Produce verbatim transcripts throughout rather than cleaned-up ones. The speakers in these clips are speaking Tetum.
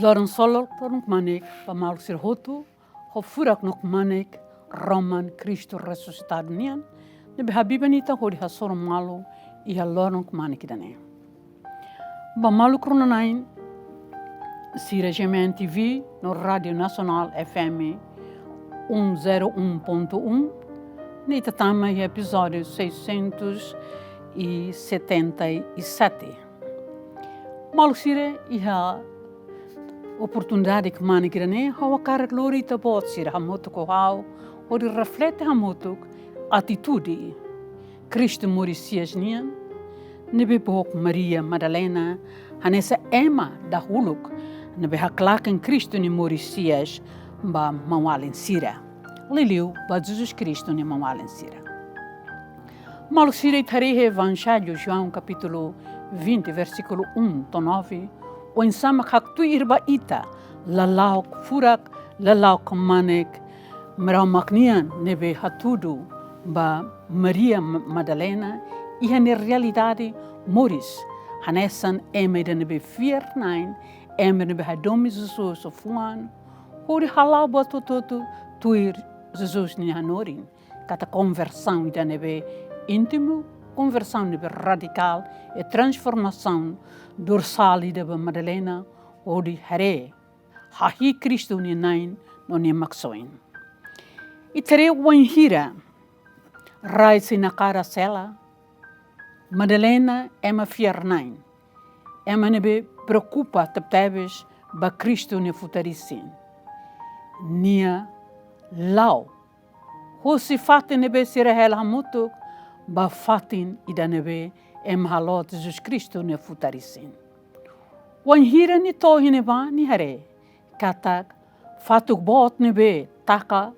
Loron solok, loron kmanek ba maluk sira hotu, ho furak no kmanek Roman Kristu resusitadu nian, ne'ebé habiban ita hodi hasoru malu iha loron kmanek ida-ne'e. Ba maluk rona-na'in sira GMN TV no Rádio Nacional FM um zero um ponto um, ne'e ita tama iha epizódiu seiscentos e setenta e sete. Maluk sira, iha oportunidade kmanek ida-ne'e, ha'u hakarak lori ita-boot sira hamutuk ho ha'u hodi reflete hamutuk atitude Kristu moris-hi'as nian, ne'ebé book Maria Madalena hanesan ema dahuluk ne'ebé haklaken Kristu nia moris-hi'as ba maun-alin sira, liuliu ba Jesus Kristu nia maun-alin sira. Maluk sira, ita haree iha Evanjellu João kapítulu vinte, versíkulu um to'o nove, oinsá mak haktuir ba ita lala'ok furak, lala'ok kmanek, Maromak nian ne'ebé hatudu ba Maria Ma-, Madalena iha nia realidade moris hanesan ema ida ne'ebé fiar-na'in, ema ne'ebé hadomi Jesus ho fuan, hodi hala'o buat hotu-hotu tuir Jesus nia hanorin. Katak konversaun ida ne'ebé íntimu, konversaun ne'ebé radikál, i transformasaun dorsál ida ba Madalena hodi haree, hahi'i Kristu nia Na'i no nia Maksoin. Ita haree wainhira rai sei nakara sela, Madalena ema fiar-na'in, ema ne'ebé preokupa tebetebes ba Kristu nia futar isin. Nia la'o hosi fatin ne'ebé sira hela hamutuk ba fatin ida ne'ebé ema haloot Jesus Kristu nia futar isin. Wainhira nia to'o iha ne'ebá, nia haree katak fatuk boot ne'ebé taka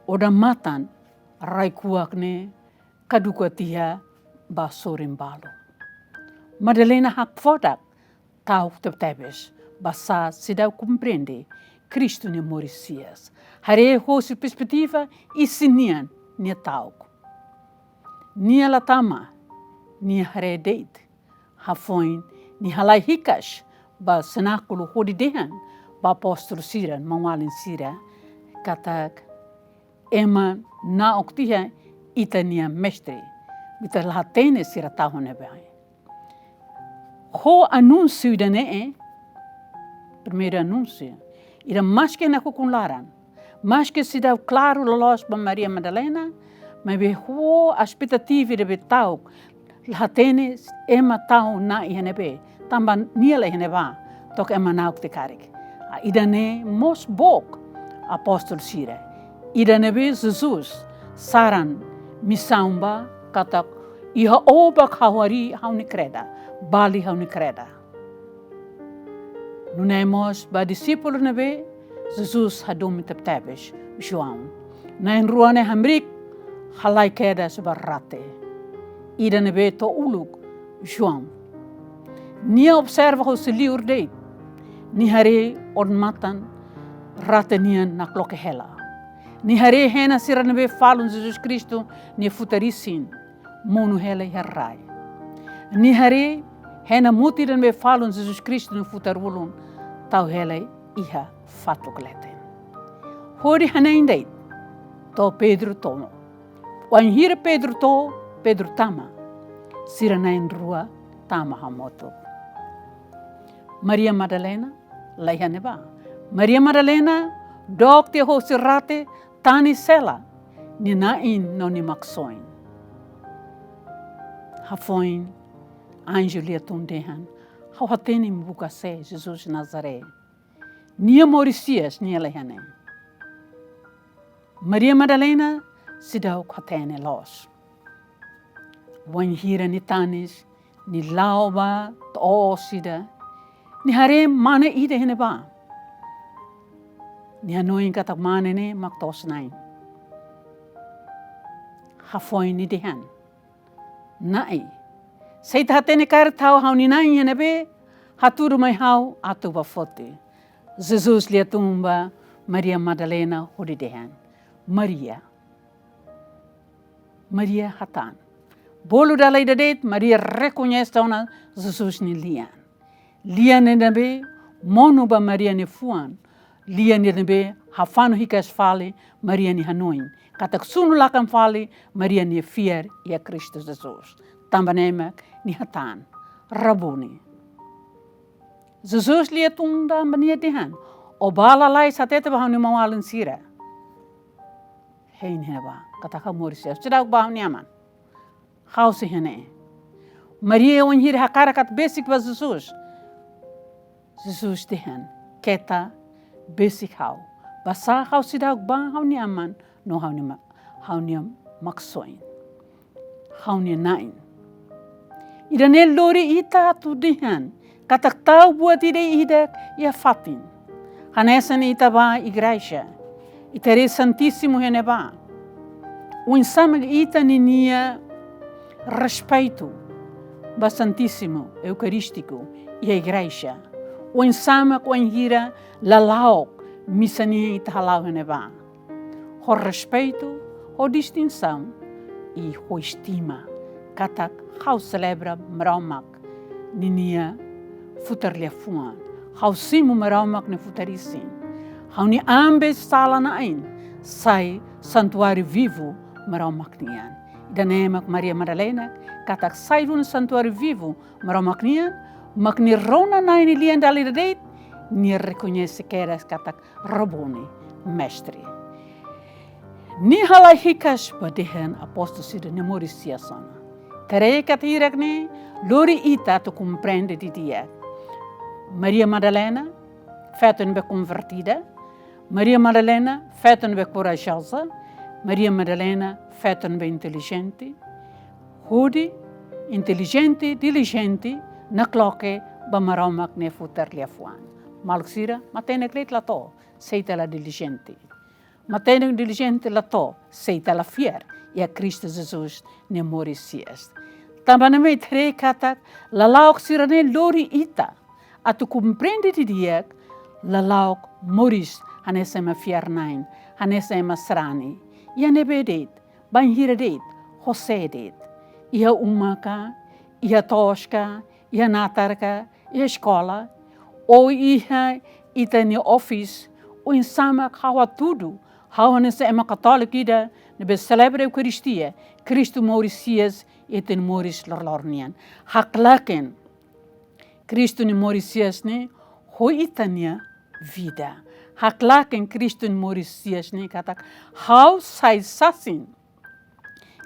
odamatan rai-kuak ne'e kaduka tiha ba sorin balu. Madalena hakfodak ta'uk tebetebes, basá seidauk komprende Kristu nia moris-hi'as. Haree hosi perspetiva isin nian, nia ta'uk. Nia la tama, nia haree de'it. Hafoin nia halai hikas ba senákulu hodi dehan ba apóstolu sira, maun-alin sira, katak ema na'ok tiha ita-nia Mestre, ita la hatene sira tau ne'ebé. Ho anúnsiu ida-ne'e, primeiru anúnsiu ida, maski nakukun laran, maski seidauk klaru loloos ba Maria Madalena, maibé ho espetativa ida be ta'uk, la hatene ema tau Na'i iha ne'ebé, tanba nia la iha ne'ebá, to'o ema na'ok tiha karik. Ah, ida-ne'e mós book apóstolu sira. Ida ne'ebé Jesus saran misaun ba, katak iha ó bá ha'u harii ha'u-nia kreda, bali ha'u-nia kreda. Nune'e mós ba disípulu ne'ebé Jesus hadomi tebetebes, João. Na'in-rua ne'e hamriik halai kedas ba rate. Ida ne'ebé to'o uluk João. Nia observa hosi liur de'it. Nia haree odamatan rate nian nakloke hela. Nia haree hena sira ne'ebé falun Jesus Kristu nia futar isin monu hela iha rai. Nia haree hena mutin ida ne'ebé falun Jesus Kristu nia futar ulun tau hela iha fatuk leten. Hodi hanein de'it, to'o Pedro to'o. Wainhira Pedro to'o, Pedro tama. Sira na'in-rua tama hamutuk. Maria Madalena la iha ne'ebá. Maria Madalena dook tiha hosi rate, tanis hela nia Na'i no nia Maksoin. Hafoin anju liatun dehan: "Ha'u hatene imi buka sé, Jesus Nazaré. Nia moris-hi'as, nia la iha ne'e." Maria Madalena seidauk hatene loos. Wainhira nia tanis, nia la'o ba to'os ida, nia haree mane ida iha ne'ebá. Nia hanoin katak mane ne'e mak to'os-na'in. Hafoin nia dehan: "Na'i, se ita hatene karik ha'u, ha'u-nia Na'i iha ne'ebé, hatudu mai ha'u atu bá foti." Jesus liatun ba Maria Madalena hodi dehan: "Maria." Maria hatán. Bolu dala ida de'it, Maria rekoñese ona Jesus nia lian. Lian ne'ebé monu ba Maria nia fuan, lia ida ne'ebé hafanu hikas fali Maria nia hanoin, katak sunu lakan fali Maria nia fiar iha Kristu Jesus. Tanba ne'e mak nia hatán: Rabuni. Jesus lia tun tanba nia dehan: Ó bá lalais hatete ba ha'u-nia maun-alin sira hein iha ne'ebá, katak ha'u moris hi'as, seidauk bá ha'u-nia aman. Ha'u sei iha ne'e. Maria wainhira hakarak atu besik ba Jesus, Jesus dehan: Keta besik ha'u. Basá ha'u seidauk bá ha'u-nia aman no ha'u-nia ma-, ha'u-nia maksoin, ha'u-nia na'in. Ida-ne'e lori ita atu dehan katak tau buat ida-idak iha fatin. Hanesan ita bá igreja, ita haree Santísimu iha ne'ebá, oinsá mak ita ninia respeitu ba Santísimu Eukarístiku iha igreja? Oinsá mak wainhira lala'ok misa nian ita hala'o iha ne'ebá? Ho respeitu, ho distinsaun, i ho estima, katak ha'u selebra Maromak ninia futar liafuan. Ha'u simu Maromak nia futar isin. Ha'u-nia an be sala-na'in sai santuáriu vivu Maromak nian. Ida-ne'e mak Maria Madalena, katak sai duni santuáriu vivu Maromak nian, mak nia rona Na'i nia lian dala ida de'it, nia rekoñese kedas katak Rabuni, Mestre. Nia halai hikas ba dehan apóstolu sira-nia moris hi'as ona. Ita haree katak hirak-ne'e lori ita atu komprende didi'ak. Maria Madalena, feto ne'ebé konvertida. Maria Madalena, feto ne'ebé korajoza. Maria Madalena, feto ne'ebé intelijente. Hodi intelijente, dilijente, nakloke ba Maromak nia futar liafuan. Maluk sira, matenek de'it la to'o, se ita la dilijente. Matenek dilijente la to'o, se ita la fiar iha Kristu Jesus nia moris hi'as. Tanba ne'e mak ita haree katak lala'ok sira-ne'e lori ita atu komprende didi'ak lala'ok moris hanesan ema fiar-na'in, hanesan ema sarani. Iha ne'ebé de'it, bainhira de'it, ho sé de'it. Iha uma ka, iha to'os ka, iha natar ka, iha eskola, ou iha ita-nia office, oinsá mak ha'u hatudu, ha'u hanesan ema katóliku ida ne'ebé selebra Eukaristia, Kristu moris hi'as iha ita-nia moris loroloron nian. Haklaken Kristu nia moris hi'as ne'e ho ita-nia vida. Haklaken Kristu nia moris hi'as ne'e katak ha'u sai sasin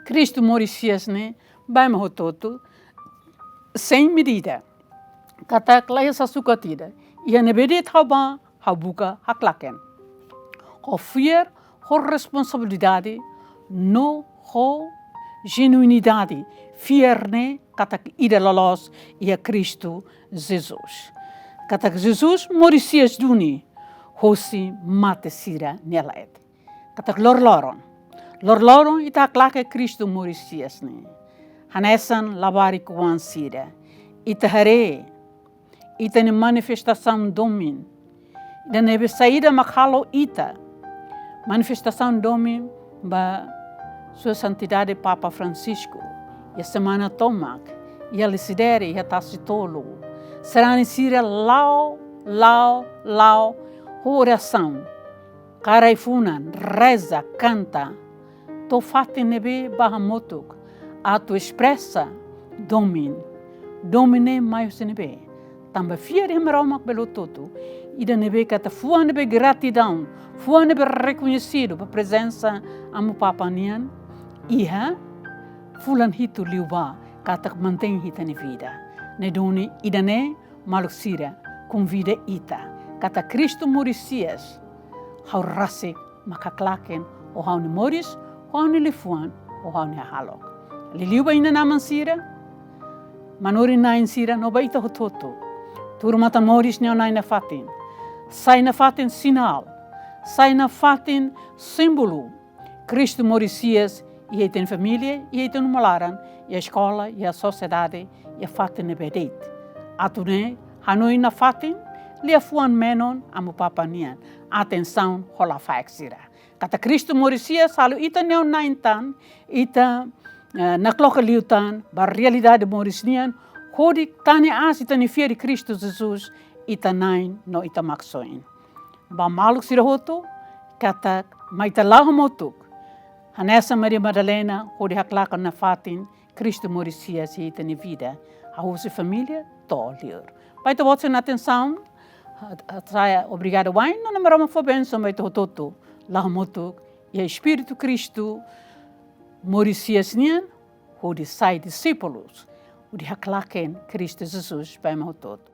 Kristu moris hi'as ne'e ba ema hotu-hotu, sein medida. Katak laiha sasukat ida. Iha ne'ebé de'it ha'u bá, ha'u buka haklaken ho fiar, ho responsabilidade, no ho jenuinidade. Fiar ne'e katak ida loloos iha Kristu Jesus. Katak Jesus moris hi'as duni hosi mate sira-nia la'et. Katak loroloron, loroloron ita haklaken Kristu moris hi'as ne'e. Hanesan labarik-oan sira, ita haree ita-nia manifestasaun domin. Ida ne'ebé saida mak halo ita manifestasaun domin ba Sua Santidade Papa Francisco iha semana tomak, iha Lecidere, iha Tasi Tolu. Sarani sira la'o, la'o, la'o ho orasaun, kaer ai-funan, reza, kanta, to'o fatin ne'ebé bá hamutuk atu espresa domin. Domin ne'e mai husi ne'ebé? Tanba fiar iha Maromak belo hotu-hotu. Ida ne'ebé katak fuan ne'ebé gratidaun, fuan ne'ebé rekoñesidu ba prezensa Amu Papa nian iha fulan hitu liubá, katak mantein ita-nia vida. Ne'e duni ida-ne'e, maluk sira, konvida ita katak Kristu moris hi'as, ha'u rasik mak haklaken ho ha'u-nia moris, ho ha'u-nia liafuan, ho ha'u-nia hahalok. Liuliu ba inan-aman sira, manorin-na'in sira, no ba ita hotu-hotu. Tuur matan-moris nia Na'i nafatin. Sai nafatin sinál, sai nafatin símbolu Kristu moris hi'as iha ita-nia família, iha ita-nia uma laran, iha eskola, iha sosiedade, iha fatin ne'ebé de'it. Atu nune'e, hanoin nafatin liafuan menon Amu Papa nian. Atensaun ho lafaek sira. Katak Kristu moris hi'as halo ita neon-na'in tan, ita, eh, nakloke liután ba realidade moris nian, hodi tane aas ita-nia fiar iha Kristu Jesus ita-na'in no ita-maksoin. Ba maluk sira hotu, katak mai ita la'o hamutuk hanesan Maria Madalena hodi haklaken nafatin Kristu moris hi'as iha ita-nia vida, hahú husi família to'o liur. Ba ita-boot sira-nia atensaun, ha-, ha-, obrigada wa'in, no Na'i Maromak fó bensaun ba ita hotu-hotu, la'o hamutuk iha espíritu Kristu moris hi'as nian, hodi sai dixípulus, hodi haklaken Kristu Jesus ba ema hotu-hotu.